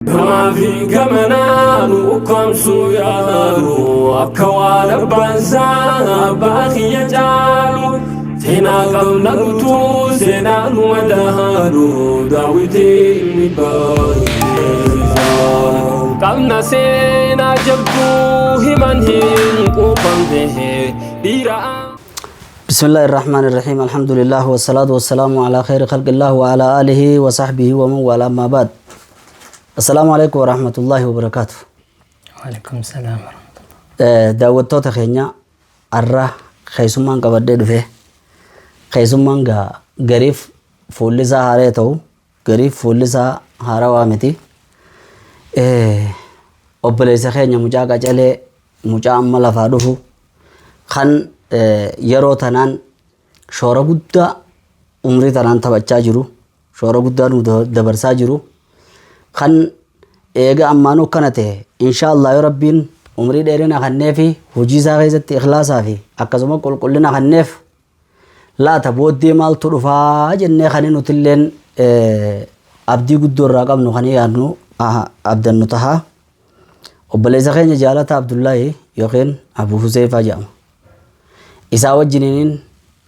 Gamaa fi gamanaa nu ukkaamsuu yaalu, akka waan abbaan isaa abbaa kiyya caalu. Seenaa qabna guutuu, seenaa nu madaalu, daawwitiin ni baay'isa. Qabna seenaa jabduu himan hin quufamne dhiira. بسم الله الرحمن الرحيم، الحمد لله والصلاة والسلام على خير خلق الله وعلى آله وصحبه ومن والاه، أما بعد، السلام عليكم ورحمة الله وبركاته. وعليكم السلام ورحمة الله. Daawwattoota keenya, har'a keessummaan qabadhee dhufe, keessummaan gaa gariif fuulli isaa haaree ta'u, gariif fuulli isaa haarawaa miti. Obboleessa keenya, mucaa qacalee, mucaa amma lafaa dhufu kan yeroo tanaan shoora guddaa umrii tanaan taphachaa jiru, shoora guddaa nu dabarsaa jiru, kan eega ammaanuu akkana ta'e, insha Allah yoo Rabbiin umrii dheerina kannee fi hojii isaa keessatti ikhlaasaa fi akkasuma qulqullina kanneef, laata booddee maaltu dhufaa jennee kan nutilleen abdii guddoo irraa qabnu, kan yaadnu, abdannu tahaa. Obboleessa keenya Jaalata Abdullaahi yookiin Abu Huseefaa jedhama. Isaa wajjiniin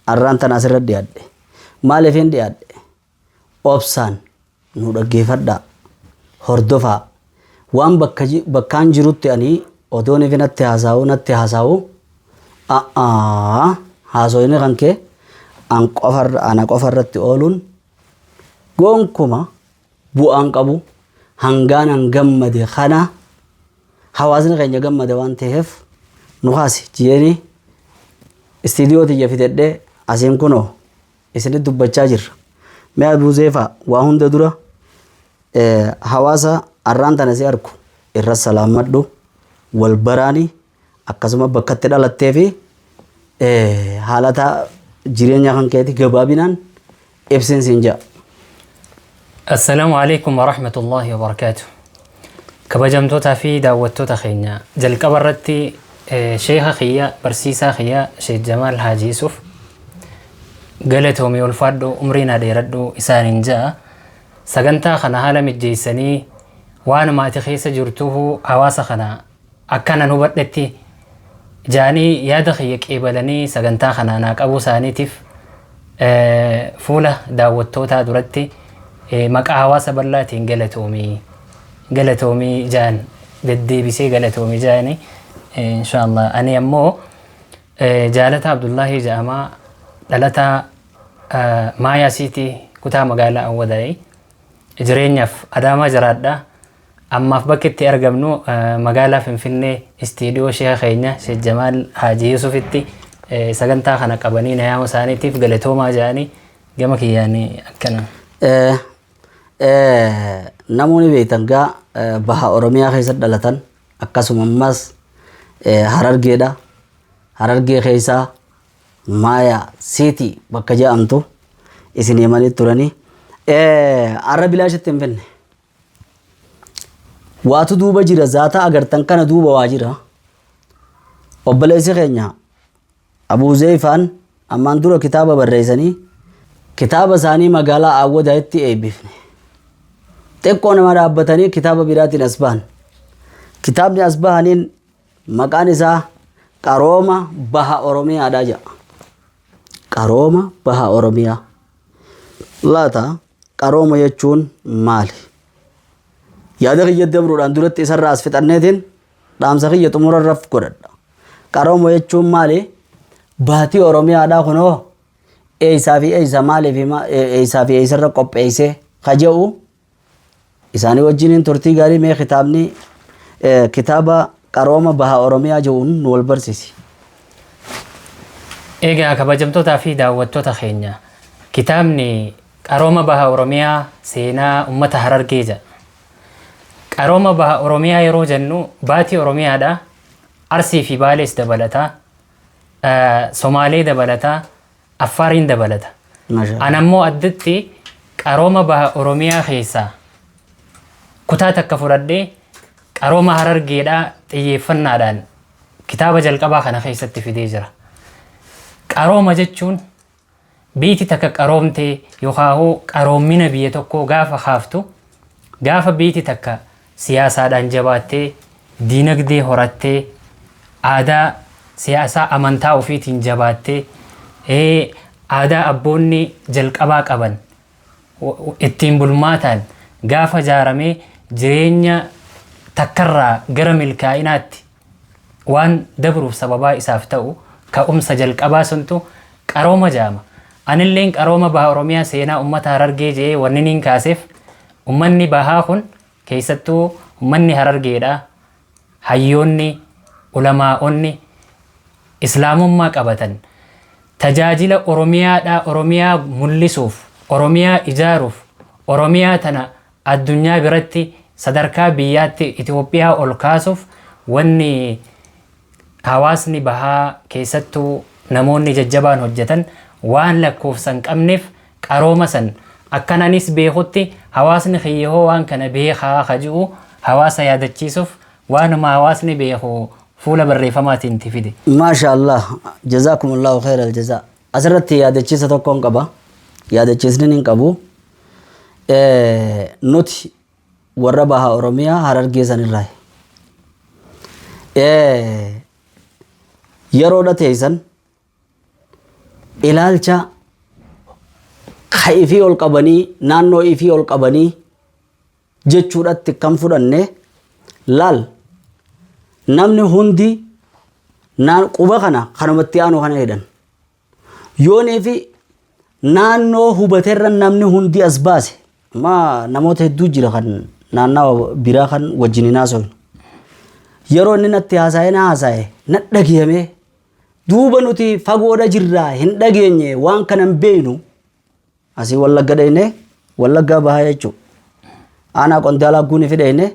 arraan tana asirra dhiyaadhe. Maaliifin dhiyaadhe? Obsaan nu dhaggeeffadhaa, hordofaa. Waan bakka bakkaan jirutti ani odoon ifi natti haasa'u, haasoyni kan kee an qofarra, ana qofarratti ooluun gonkuma bu'aan qabu. Hangaan an gammade kana hawaasni keenya gammade waan ta'eef, nu kaasi jireeni istiidiyoo tiyya fidedhee asiin kunoo isinit dubbachaa jirra. Mee Abuuzeefaa, waa hunda dura hawaasa arraan tana si argu irra salaammadhu, wal baraani, akkasuma bakka itti dhalattee fi haalata jireenya kan keeti gabaabinaan ibsiin siin jedha. السلام عليكم ورحمة الله وبركاته. Kabajamtootaa fi daawwattoota keenya, jalqaba irratti sheeka kiyya, barsiisaa kiyya, Sheek Jamaal Haaji Yusuf, galatoomii, ulfaadhu, umrii naa dheeradhu isaaniin ja'a. Sagantaa kana haala mijjeessanii waan maatii keessa jirtuuf hawaasa kana akkanan hubadhetti jaanii yaada kiyya qeebalanii sagantaa kana naa qabuu isaaniitiif fuula daawwattootaa duratti maqaa hawaasa bal'aatiin galatoomii, galatoomii jaan, deddeebisee galatoomii jaani. Inshallah ani ammoo Jaalata Abdullahi jedhamaa, dhalataa Maayaa Siitii, kutaa magaalaa Awwadaayii, jireenyaaf Adaamaa jiraadha. Ammaaf bakki itti argamnu magaalaa Finfinnee, istiidiyoo sheeka keenya Sheek Jamaal Haaji Yusufitti sagantaa kana qabanii na yaamuu isaaniitiif galatoomaa jedhanii gama kiyyaanii akkana. Namoonni beektan gaa baha Oromiyaa keessa dhalatan, akkasuma ammas Harargeedha. Harargee keessaa Maaya Siitii bakka jedhamtu isin himanii turanii. Har'a bilaashitti hin finne. Waatu duuba jira, zaata agartan kana duuba waa jira. Obboleessi keenya Abuu Zeefaan ammaan dura kitaaba barreessanii, kitaaba isaanii magaalaa Awwadaayitti eebbifne. Xiqqoo nama dhaabbatanii kitaaba biraatiin as bahan. Kitaabni as bahaniin maqaan isaa Qarooma Baha Oromiyaadha jedha. Qarooma Baha Oromiyaa. Laata qarooma jechuun maali? Yaada kiyya dabruudhaan duratti isarraa as fixanneetiin dhaamsa kiyya xumurarra godhadha. Qarooma jechuun maali? Baatii Oromiyaadhaa kunoo eessaa fi eessa, maalii fi eessaa fi eessarra qopheessee ka jedhu isaanii wajjiniin turtii gaarii. Mee kitaabni kitaaba Qarooma Baha Oromiyaa jedhuun nu wal barsiisi. Egaa kabajamtootaa fi daawwattoota keenya, kitaabni Qarooma Baha Oromiyaa seenaa uummata Harargee jedha. Qarooma Baha Oromiyaa yeroo jennu baatii Oromiyaadha. Arsii fi Baalees dabalataa, Somaalee dabalataa, Affaariin dabalata. Masha An ammoo addatti Qarooma Baha Oromiyaa keessaa kutaa takka fudhadhee qarooma Harargeedhaa xiyyeeffannaadhaan kitaaba jalqabaa kana keessatti fidee jira. Qarooma jechuun biyyi takka qaroomtee yookaan qaroomina biyya tokkoo gaafa kaaftu, gaafa biyyi takka Siyaasaadhaan jabaattee, diinagdee horattee, aadaa siyaasaa amantaa ofiitiin jabaattee, aadaa abboonni jalqabaa qaban ittiin bulmaataan gaafa ijaaramee jireenya takkarraa gara milkaa'inaatti waan dabruuf sababaa isaaf ta'u ka'umsa jalqabaa suntu qarooma jaama. Anilleen qarooma baha Oromiyaa seenaa uummata Harargee je'ee wanni niin kaaseef uummanni bahaa kun keessattuu uummanni Harargeedha. Hayyoonni, ulamaa'onni islaamummaa qabatan tajaajila Oromiyaadhaa Oromiyaa mul'isuuf, Oromiyaa ijaaruuf, Oromiyaa tana addunyaa biratti sadarkaa biyyaatti Itoophiyaa ol kaasuuf wanni hawaasni bahaa keessattuu namoonni jajjabaan hojjetan waan lakkoofsa hin qabneef qarooma san akkananis beekutti hawaasni kiyyahoo waan kana beekaa ka ji'u hawaasa yaadachiisuuf waanuma hawaasni beeku fuula barreeffamaatiin itti fide. Maasha Allah, jazaakumullahu khairal jazaa. Asirratti yaadachiisa tokkoon qaba. Yaadachiisni hin qabu. Nuti warra baha Oromiyaa Harargee sanirraa. Yeroodha teessan ilaalcha ka ifii ol qabanii naannoo ifii ol qabanii jechuudhatti kan fudhanne laal namni hundi quba kana kanumatti aanu kana jedhan. Yoonii fi naannoo hubateerra namni hundi as baase amma namoota hedduu jira kan naannawa biraa kan wajjin hin haasofne. Yeroo inni natti haasa'e na haasa'e na dhagiyame duuba nuti fagoodha jirraa hin dhageenye waan kana hin beeknu asii Wallagga dhayne Wallaggaa bahaa jechuudha. Aanaa Qondaalaa Guuni fidhayne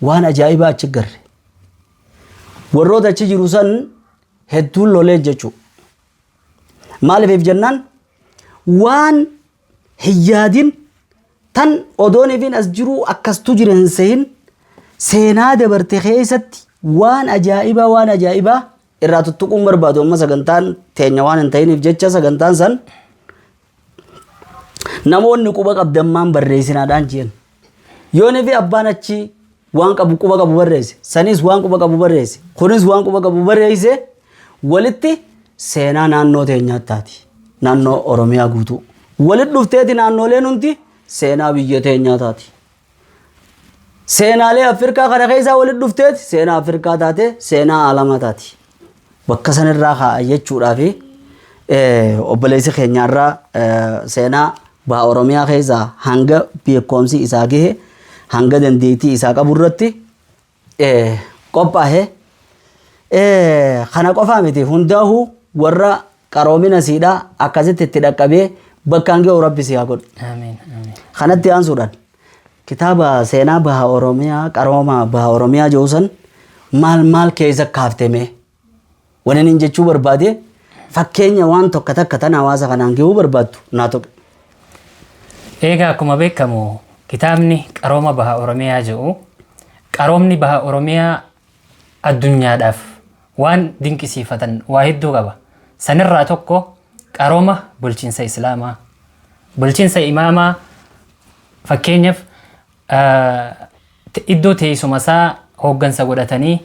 waan ajaa'ibaa achi garre. Warroota achi jiru san hedduun loleen jechuudha. Maaliif jennaan waan hin yaadin tan odoon ifin as jiruu akkastu jira hin sehin seenaa dabarte keessatti waan ajaa'ibaa waan ajaa'ibaa irraa tuttuquun barbaadu amma sagantaan teenya waan hin ta'iniif jecha sagantaan san namoonni quba qabdan maan barreessinaadhaan jeen. Yoonii fi abbaan achi waan qabu quba qabu barreesse sanis waan quba qabu barreesse kunis waan quba qabu barreesse walitti seenaa naannoo teenyaa taati. Naannoo Oromiyaa guutuu. Walitti dhufteeti naannoleen hundi seenaa biyya teenyaa taati. Seenaalee Afrikaa kana keessaa walitti dhufteeti seenaa Afrikaa taate seenaa alamaa taati. Bakka sanirraa kaa'a jechuudhaa fi obboleessi keenyaarraa seenaa baha Oromiyaa keessaa hanga beekumsi isaa gahe hanga dandeettii isaa qabu irratti qophaa'e. Kana qofaa miti hundaa'uu warra qaroomina siidhaa akkasitti itti dhaqqabee bakkaan ga'u Rabbi si haa godhu. Amiin. Amiin. Kanatti aansuudhaan kitaaba seenaa baha Oromiyaa qarooma baha Oromiyaa jiru san maal maal keessa kaafteme wani inni jechuu barbaade fakkeenya waan tokko takka tan hawaasa kanaan gahuu barbaaddu naa tuqe. Egaa akkuma beekamu kitaabni qarooma baha Oromiyaa jedhu qaroomni baha Oromiyaa addunyaadhaaf waan dinqisiifatan waa hedduu qaba. Sanirraa tokko qarooma bulchiinsa Islaamaa. Bulchiinsa imaamaa fakkeenyaaf iddoo teessuma isaa hooggansa godhatanii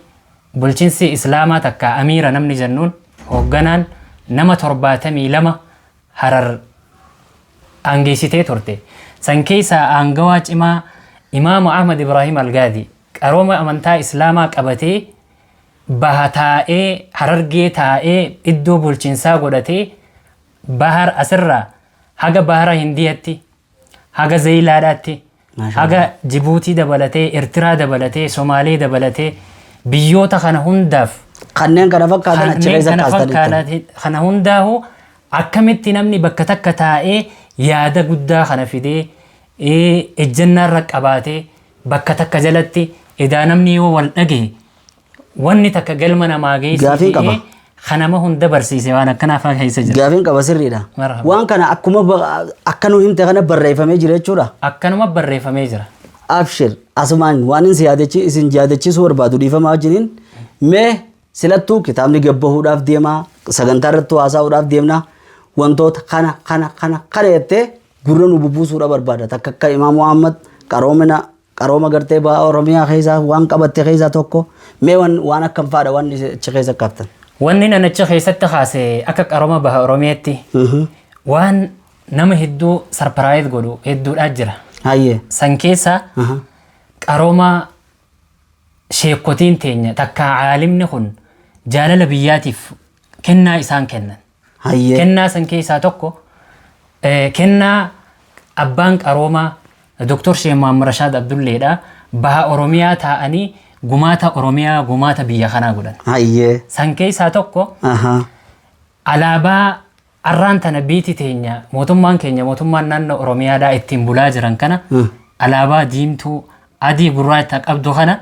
bulchiinsi Islaamaa takka amiira namni jennuun hoogganaan nama 72 Harar aangeessitee turte. San keessaa aangawaa cimaa Imaamu Ahmad Ibrahim Algaadi qarooma amantaa Islaamaa qabatee baha taa'ee Harargee taa'ee iddoo bulchiinsaa godhatee bahar asirraa haga bahara Hindiyatti haga Zeeyilaadhaatti haga Jibuutii dabalatee Eertiraa dabalatee Somaalee dabalatee biyyoota kana hundaaf Kanneen kana fakkaatan achi kanneen keessa kana kaastanii jirtan. fakkaatan kana hundaahu akkamitti namni bakka takka taa'ee yaada guddaa kana fidee ejjennaa irra qabaatee bakka takka jalatti edaa namni yoo wal dhagahe wanni takka galma namaa geessi Gaafiin qaba. kanama hunda barsiise waan akkanaa fa'aa keessa jira. Gaafiin qaba sirriidha. Marhaba. Waan kana akkuma akka nu himte kana barreeffamee jira jechuudha. Akkanuma barreeffamee jira. Abshir asumaan waan isin yaadachi isin yaadachiisuu barbaadu dhiifamaa wajjiniin mee silattuu kitaabni gabbahuudhaaf deema sagantaa irratti haasa'uudhaaf deemna wantoota kana kana kana kana jettee gurra nu bubbuusuudha barbaada takka akka Imaam Muhammad qaroomina Qarooma gartee baha Oromiyaa keessaa waan qabatte keessaa tokko mee waan akkam faadha waan achi keessa kaaftan? Wanni nan achi keessatti kaase akka qarooma baha Oromiyaatti waan nama hedduu surprise godhu hedduudhaa jira. Hayyee. San keessa qarooma sheekotiin teenya takka caalimni kun jaalala biyyaatiif kennaa isaan kennan. Hayyee. Kennaa san keessaa tokko kennaa abbaan qaroomaa Dr. Sheekh Muhammad Rashaad Abdulleedha. Baha Oromiyaa taa'anii gumaata Oromiyaa, gumaata biyya kanaa godhan. Hayyee. San keessaa tokko alaabaa arraan tana biiti teenya, mootummaan keenya, mootummaan naannoo Oromiyaadhaa ittiin bulaa jiran kana, alaabaa diimtuu adii gurraacha qabdu kana,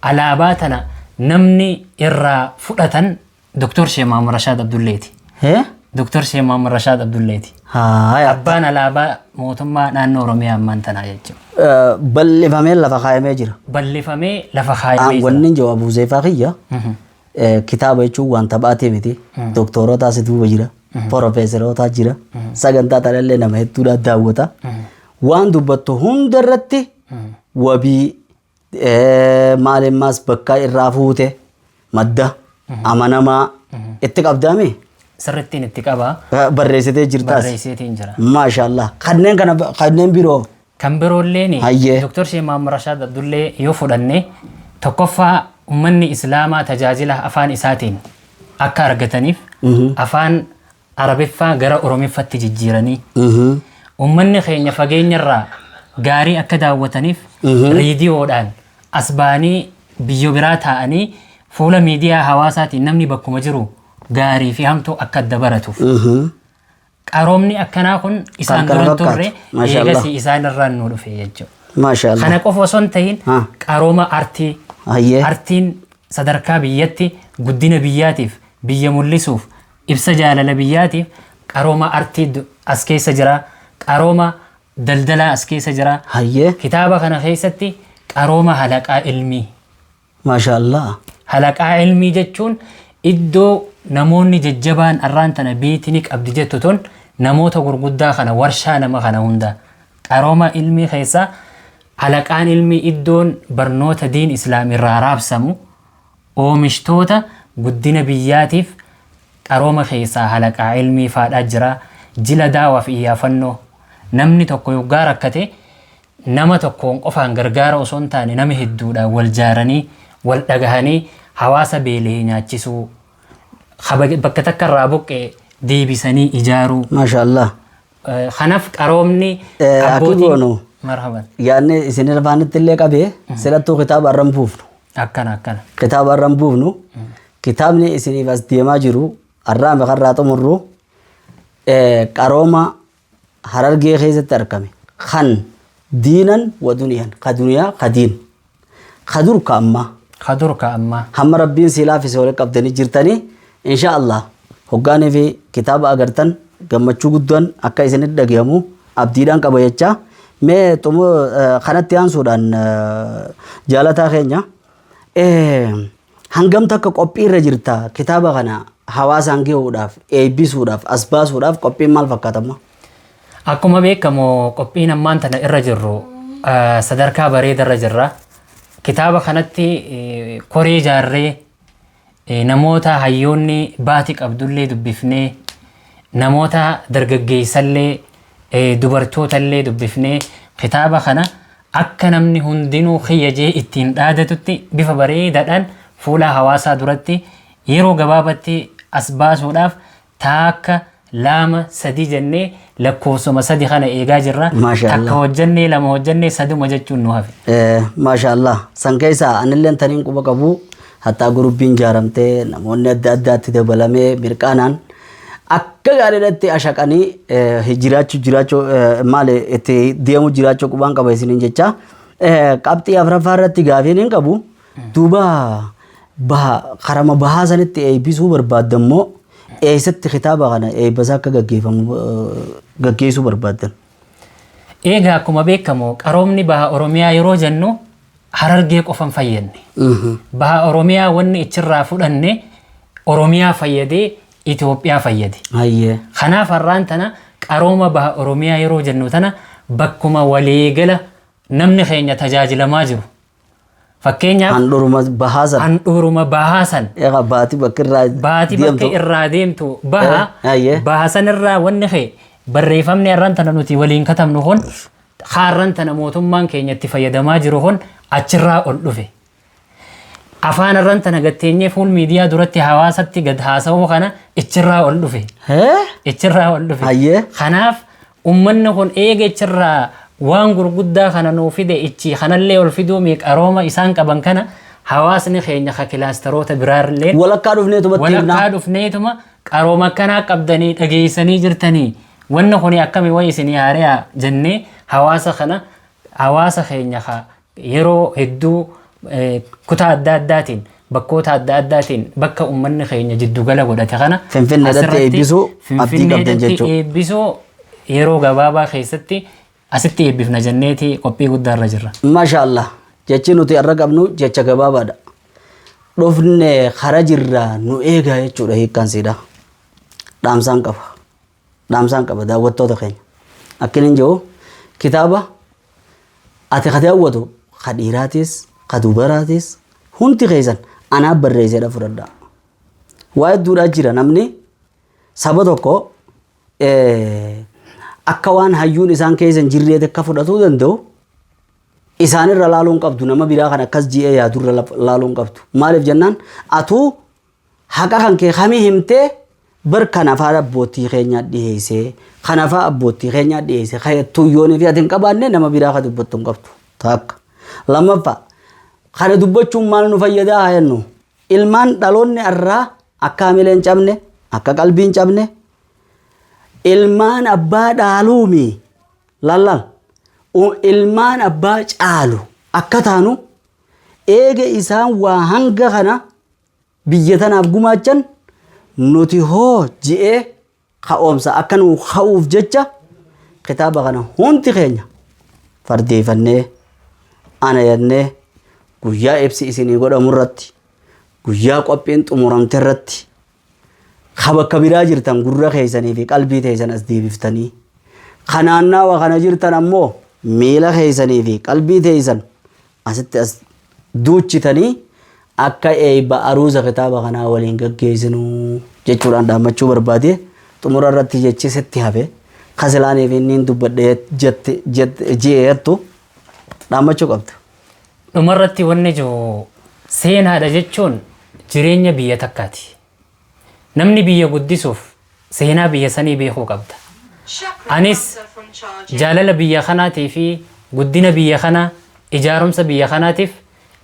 alaabaa tana namni irraa fudhatan Dr. Sheekh Muhammad Rashaad Abdulleeti. Hee? Dr. Sheekh Muhammad Rashaad Abdulleeti. Haaya. Abbaan alaabaa mootummaa naannoo Oromiyaa ammaan tanaa jechuudha. Bal'ifamee lafa kaayamee jira. Bal'ifamee lafa kaayamee jira. Wanni jawaab Huzeefaa kiyya kitaaba jechuun waan taphaatee miti. Doktoroota as duuba jira. Porofeesaroota jira. Sagantaa tanallee nama hedduudhaan daawwata. Waan dubbattu hunda irratti wabii maalimmaas bakka irraa fuute madda amanamaa itti qabdaami. Sirrittiin itti qaba. Barreessitee jirtaas. Barreesseetiin jira. Maashaallah. Kanneen kana kanneen biroo. Kan biroolleen Hayyee. Dr. Sheekh Muhammad Rashaad Abdullee yoo fudhanne, tokkoffaa uummanni Islaamaa tajaajila afaan isaatiin akka argataniif afaan Arabiffaa gara Oromiffatti jijjiiranii, uummanni keenya fageenyarraa gaarii akka daawwataniif reediyoodhaan as ba'anii biyya biraa taa'anii fuula miidiyaa hawaasaatiin namni bakkuma jiru gaarii fi hamtuu akka adda baratuuf. Qaroomni akkanaa kun isaan Kan kana dura turre fakkaatu. Maashaallah. eegasii isaan irraan nu dhufe jechuudha. Maashaallah. Kana qofa osoo hin ta'in qarooma artii, artiin sadarkaa biyyatti guddina biyyaatiif, biyya mul'isuuf, ibsa jaalala biyyaatiif qarooma artii as keessa jira. Qarooma daldalaa as keessa jira. Hayyee. Kitaaba kana keessatti qarooma halaqaa ilmii. Maashaallah. Halaqaa ilmii jechuun iddoo namoonni jajjabaan arraan tana biitii ni qabdi jettu tun namoota gurguddaa kana, warshaa nama kana hunda. Qarooma ilmii keessa halaqaan ilmii iddoon barnoota diin islaam irraa raabsamu oomishtoota guddina biyyaatiif qarooma keessaa halaqaa ilmii faadhaa jira. Jila daawaaf iyyaafannoo, namni tokko yoggaa rakkate nama tokkoon qofaan gargaara osoo hin taane nama hedduudhaan wal jaaranii wal dhagahanii hawaasa beela'ee nyaachisuu, bakka takka irraa buqqee deebisanii ijaaruu. Maashaallah. Kanaaf qaroomni Akki goonu. Marhaban. Yaadni isin afaanitti illee qabee silattuu kitaaba irra hin buufnu. Akkana akkana. Kitaaba irra hin buufnu. Kitaabni isiniif as deemaa jiru har'aa meeqarraa xumurru qarooma Harargee keessatti argame kan diinan wa duniyan, ka duniyaa ka diin, ka dur ka ammaa. Ka dur ka ammaa. Hamma rabbiin sii laaffise walitti qabdanii jirtanii, insha Allah hoggaanii fi kitaaba agartan gammachuu guddaan akka isinitti dhagahamu abdiidhaan qaba jecha. Mee kanatti aansuudhaan, jaalataa keenya, hangam takka qophii irra jirta kitaaba kana hawaasaan gahuudhaaf, eebbisuudhaaf, as baasuudhaaf qophiin maal fakkaatama? Akkuma beekamu qophiin ammaan tana irra jirru sadarkaa bareeda irra jirra. Kitaaba kanatti koree ijaarree, namoota hayyoonni baati qabdullee dubbifnee, namoota dargaggeessallee, dubartootallee dubbifnee, kitaaba kana akka namni hundinuu kiyya jee ittiin dhaadatutti bifa bareedaadhaan fuula hawaasaa duratti yeroo gabaabatti as baasuudhaaf taakka, lama, sadi jennee lakkoofsuma sadi kana eegaa jirra. Maasha Takka hojjannee, lama hojjannee, saduma jechuun nu hafe. Maashaallah. San keessaa anilleen taniin quba qabu hattaa gurubbiin ijaaramtee namoonni adda addaatti dabalamee mirqaanaan akka gaariidhatti ashaqanii jiraachuu maali itti deemu jiraachuu qubaan qaba isiniin jecha. Qabxii afuraffaa irratti gaafiin hin qabu. Duuba baha karama bahaa sanitti eebbisuu barbaaddan moo eessatti kitaaba kana eebbasaa akka gaggeeffamu gaggeessuu barbaaddan? Egaa akkuma beekamu qaroomni baha Oromiyaa yeroo jennu Harargee qofan fayyadne. Baha Oromiyaa wanni ichirraa fudhanne Oromiyaa fayyadee Itoophiyaa fayyade. Kanaaf har'aan tana qarooma baha Oromiyaa yeroo jennu tana bakkuma waliigala Namni keenya tajaajilamaa jiru. Fakkeenyaaf Handhuuruma bahaa sana. Handhuuruma bahaa san. Egaa baati bakka irraa Baati bakka deemtu. Irraa deemtu baha. Ayyee. Baha sanirraa wanni kee barreeffamni har'aan tana nuti waliin katabnu kun har'aan tana mootummaan keenya itti fayyadamaa jiru kun achirraa ol dhufe. Afaan har'aan tana gatteenyee fuul miidiyaa duratti hawaasatti gad haasa'uu kana ichirraa ol dhufe. Hee? Ichirraa ol dhufe. Ayyee. Kanaaf ummanni kun eega ichirraa waan gurguddaa kana nuu fide, ichi kanallee ol fiduu mi qarooma isaan qaban kana hawaasni keenya ka kilaastaroota biraallee Walakkaa dhufneetuma itti walakkaa himnaa. Dhufneetuma qarooma akkanaa qabdanii dhageessanii jirtanii, wanni kuni akkami wayi isinii haari'a jennee hawaasa kana, hawaasa keenya ka yeroo hedduu kutaa adda addaatiin, bakkoota adda addaatiin, bakka uummanni keenya jiddugala godhate kana Finfinneedhatti asirratti eebbisuu abdii qabdan Finfinneedhatti jechuudha. Eebbisuu yeroo gabaabaa keessatti asitti eebbifna jenneeti qophii guddaarra jirra. Masha Allah. Jechi nuti irra qabnu jecha gabaabaadha. Dhufne kara jirra, nu eegaa jechuudha hiikkaan siidha. Dhaamsaan qaba. Dhaamsaan qaba daawwattoota keenya. Akkin hin jiru kitaaba ati ka daawwatu, ka dhiiraatis ka dubaraatis, hundi keessan anaaf barreesseedha fudhadhaa. Waa hedduudhaa jira. Namni saba tokko akka waan hayyuun isaan keessa hin jirreetti akka fudhatuu danda'u isaanirra laaluu hin qabdu, nama biraa kan akkas ji'ee yaadurra laaluu hin qabdu. Maaliif jennaan, atuu haqa kan kee kamii himtee bar kan afaan abbootii keenyaa dhiyeessee, kan afaan abbootii keenyaa dhiyeessee kayattuu yoonii fi ati hin qabaanne nama biraa ka dubbattu hin qabdu. Takka. Lammaffaa, kana dubbachuun maal nu fayyadaa haa jennu, ilmaan dhaloonni irraa akka hamilee hin cabne, akka qalbii hin cabne, ilmaan abbaa dhaaluumi lallal ilmaan abbaa caalu akka taanu, eega isaan waa hanga kana biyya tanaaf gumaachan, nuti hoo ji'ee ka'oomsa akka nu ka'uuf jecha kitaaba kana hundi keenya fardeeffannee ana jennee guyyaa ibsi isinii godhamu irratti, guyyaa qophiin xumuramte irratti, ka bakka biraa jirtan gurra keessanii fi qalbii teessan as deebiftanii, ka naannawa kana jirtan ammoo miila keessanii fi qalbii teessan asitti as duuchitanii akka eebba aruuza kitaaba kanaa waliin gaggeessinuu jechuudhaan dhaammachuu barbaade. Xumura irratti jechi sitti hafe kasilaanii fi inni dubbadhe jette ji'eettu dhaammachuu qabda. Dhumarratti wanni jiru, seenaadha jechuun jireenya biyya takkaati. Namni biyya guddisuuf seenaa biyya sanii beekuu qabda. Anis jaalala biyya kanaatii fi guddina biyya kanaa, ijaarumsa biyya kanaatiif,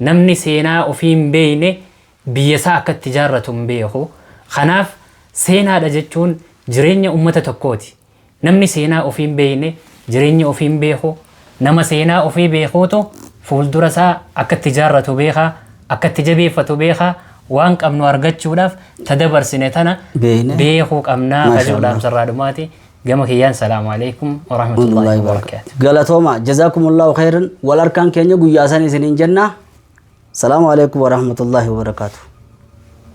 namni seenaa ofii hin beekne biyya isaa akka itti ijaarratu hin beeku. Kanaaf seenaadha jechuun jireenya uummata tokkooti. Namni seenaa ofii hin beekne jireenya ofii hin beeku. Nama seenaa ofii beekuutu fuuldura isaa akka itti ijaarratu beekaa, akka itti jabeeffatu beekaa, waan qabnu argachuudhaaf ta dabarsine tana Beekne. Beekuu qabnaa. Maasha Kajuudhaaf Allah. sarraa dhumaati. Gama kiyyaan salaamu alaikum warahmatullahi wabarakaatu. Galatooma, jazakumullahu khairan. Wal harkaan keenya guyyaa san isiniin jenna. Salaamu alaikum warahmatullahi wabarakaatu.